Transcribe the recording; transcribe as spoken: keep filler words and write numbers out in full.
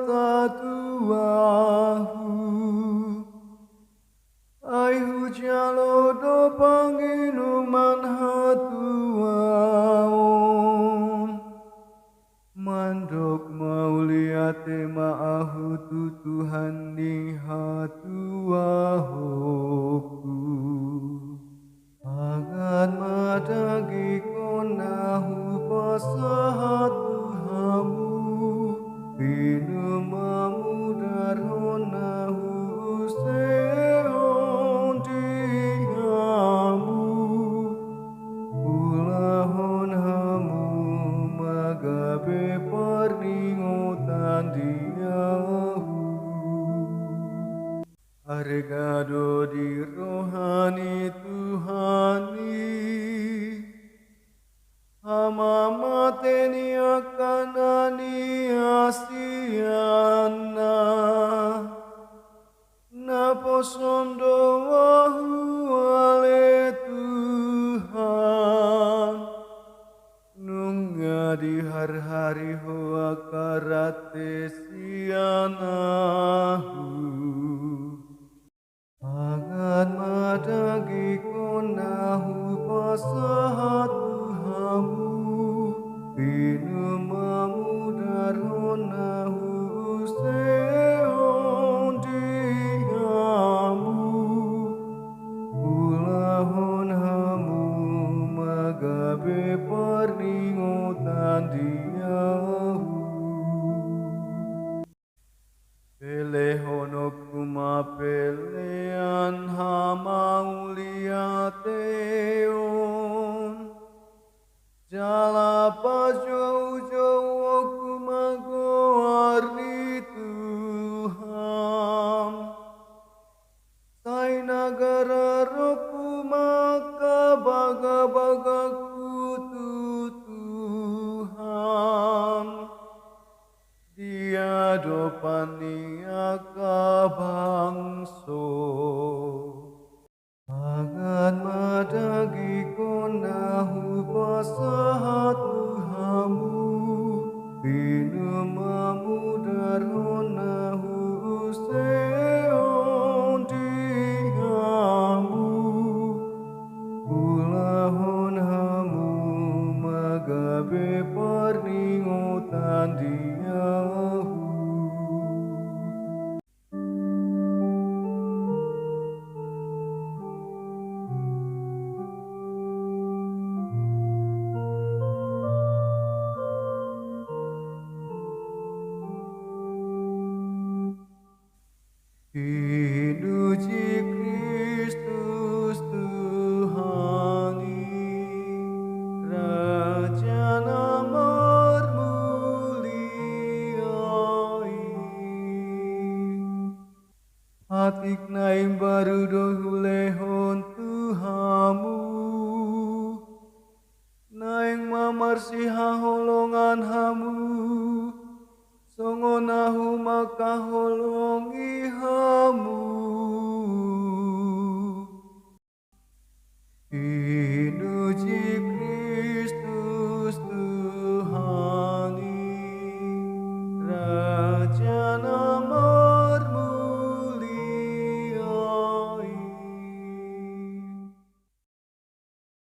hatuahu. Ai hujalo do panginuman hatuaon. Mandok mauliate ma ahu tu Tuhan ni hatuaonku. Pagat ma dagingkon na hupasahat tu hamu, pinumamu darhon na huusehon di hamu. Ulahon hamu ma gabe parningotan di ahu. Arga do di roha ni Tuhan i hamamate ni angka na niasianna. Naposom do ahu ale Tuhan. Nunga diharhari Ho angka rante sian ahu. Pagat ma dagingkon na hupasahat tu hamu, pinumamu darhon na huusehon di hamu. Ulahon hamu ma gabe parningotan di ahu. Pelehononku ma pelean hamauliateon. Jala pajoujouonku ma goar ni Tuhan. Sai na gararonku ma angka bagabagangku tu Tuhan. Di adopan ni angka bangso. Pagat ma dagingkon na hupasahat tu hamu, pinumamu darhon na huusehon di hamu. Ulahon hamu ma gabe parningotan di ahu. Pinuji Kristus Tuhan i, Raja na marmulia i. Atik na imbaru do hulehon tu hamu. Naeng ma marsihaholongan hamu, songon ahu mangkaholongi hamu.